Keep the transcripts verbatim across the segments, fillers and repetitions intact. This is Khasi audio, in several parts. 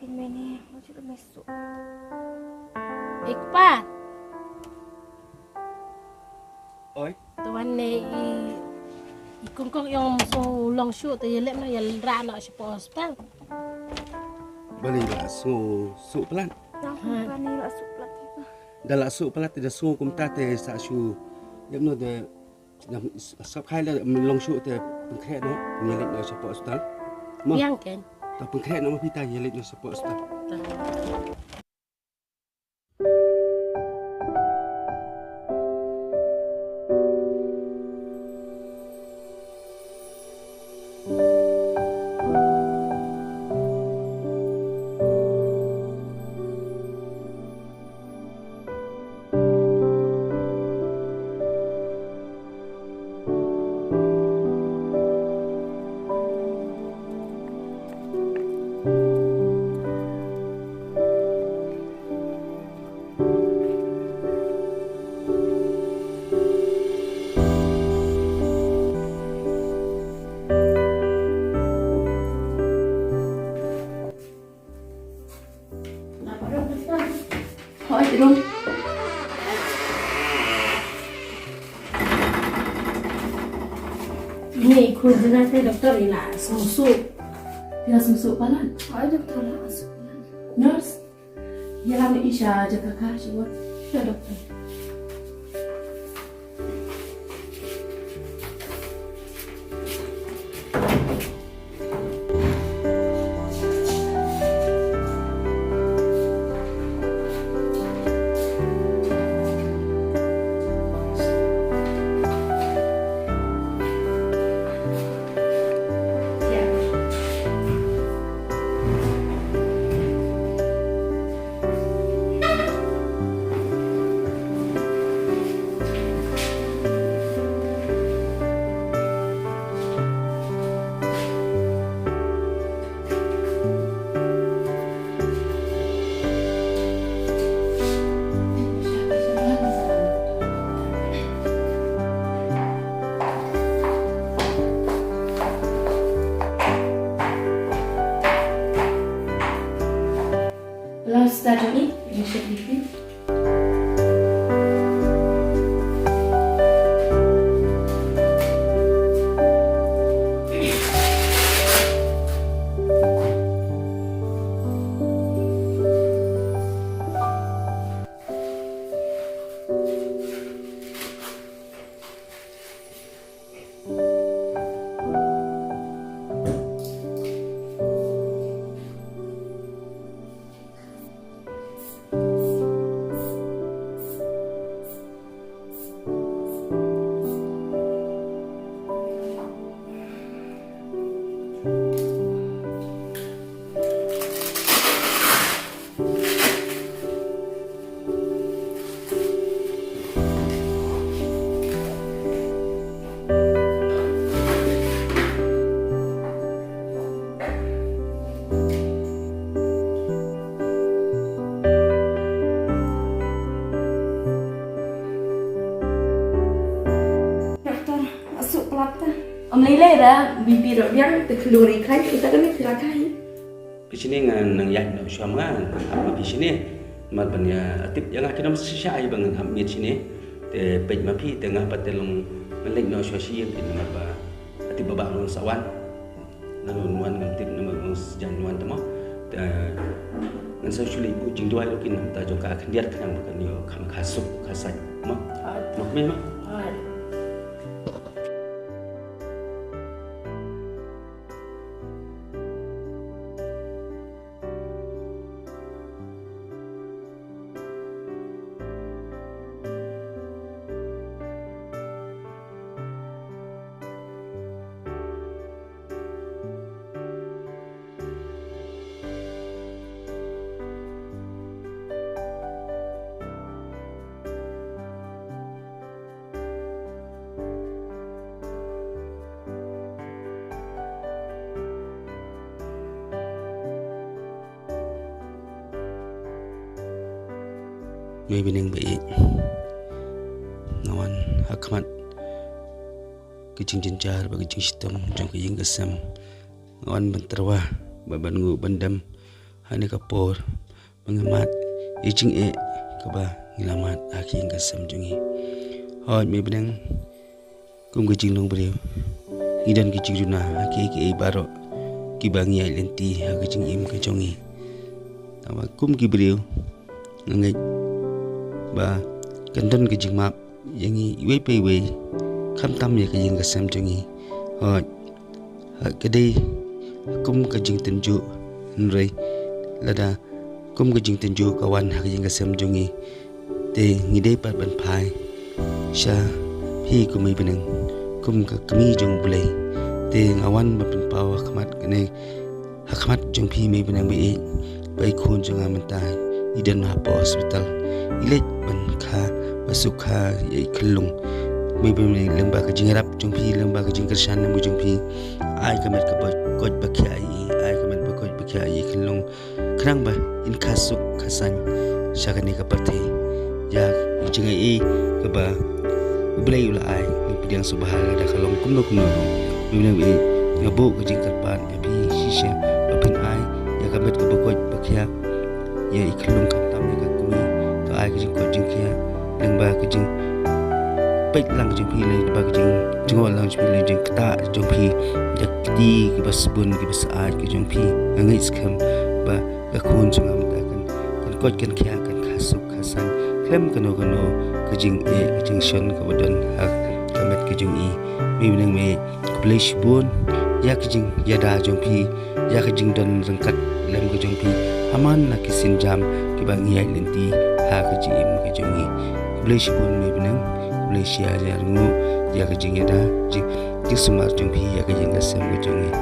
Mene, mo chut me su. Ikpa. Oi. Tuan ne i i kongkong yong so long shu te yelep na yel ra na shi po hospital. Bali la so so plan. Bani la su plat. Da la so plat da so kumta te sa shu yep no de. Sap khai la long shu te pengkhreh no ngi leit no shapoh hospital. Mo. Yang ken. Ta pengkhreh no pita ngi leit no shapoh hospital. Ini ikut jenaka doktor ila susu. Ila susu palan. Ai doktor la susu. Nurse. Ila ni isha jaka ka shi wot. Ya doktor. Last study ni, you should be fit. Doktor, asuk pelap ta. Om lele da, B P dok biang te keluri kai, kita kami kira kai. Phi shini ngan nang ïaid noh shuwa ma nga, ngan hap ma phi shini. Namar ban ïa tip ïa nga ki nong shisha ai ba ngan hap miet shini. Te peit ma phi te nga pat te long ngan leit noh shuwa shi ïing phi namar ba tip ba bah long sa wan. Ngan wan wan ngam tip namar ba long sa jan wan te mo. Te ngan sa shu leit buh jingduwai ruh kin namar ta jong ka khyndiat khnang ba kan ïoh kham kha suk kha sait mo. Mo kmie mo. Mei bneng ba ïeit, nga wan ha khmat ka jingjynjar bad ka jingshitom jong ka ïing ka sem. Nga wan ban tyrwa bad ban nguh ban dem ha kane ka por ba nga mad ïa ka jingeh kaba ngi la mad ha ka ïing ka sem jong ngi. Hooid, me bneng, kum ka jinglong briew, ngi don ka jingduna ha kiei kiei baroh kiba ngi ïaid lynti ha ka jingim ka jong ngi. Tangba kum ki briew, nga ngeit ba kan don ka jingmap ïa ngi iwei pa iwei, khamtam ïa ka ïing ka sem jong ngi. Hooid, ha ka dei kum ka jingtynjuh, hynrei lada kum ka jingtynjuh ka wan ha ka ïing ka sem jong ngi, te ngi dei pat ban phai sha phi kum i bneng, kum ka kmie jong U Blei. Te nga wan ban pynpaw ha khmat kane, ha khmat jong phi, me bneng, ba i, ba i khun jong nga mynta i don hapoh hospital, i leit ban kha ba suk kha ïa i khyllung. Me bneng, lyngba ka jingïarap jong phi, lyngba ka jingkyrshan jong phi, ai ka met kaba koit ba khiah ïa i, ai ka met ba koit ba khiah ïa i khyllung, khnang ba in kha suk kha saiñ sha kane ka pyrthei. Ïa ka jingaiei kaba U Blei u la ai, ngi pdiang sngewbha lada ka long kumno kumno ruh. Me bneng, ba i, nga buh ka jingkyrpad ïa phi shisha ba phin ai ïa ka met kaba koit ba khiah ïa i khyllung, khamtam ïa ka kmie. To ai ka jingkoit jingkhiah lyngba ka jingpeit lang jong phi, lyngba ka jingjngoh lang jong phi, lyngba ka jingktah jong phi, ïa ki kti kiba sbun kiba syaid ki jong phi. Nga ngeit skhem ba ka khun jong nga mynta kan, kan koit kan khiah, kan kha suk kha saiñ khlem kano kano ka jingeh ka jingshon kaba don ha ka met ka jong i. Me bneng, me khublei shibun ïa ka jingïada jong phi, ïa ka jingdon ryngkat lem ka jong phi ha man la ki sienjam kiba ngi ïaid lynti ha ka jingim ka jong ngi. Khublei shibun, me bneng, khublei shi hajar nguh ïa ka jingïada, jing, jingsumar jong phi ïa ka ïing ka sem ka jong ngi.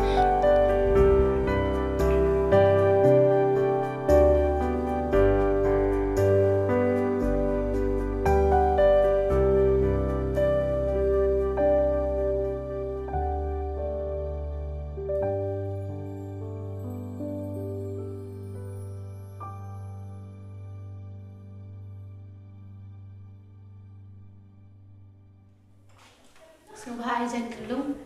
Sngewbha ai jan khyllung.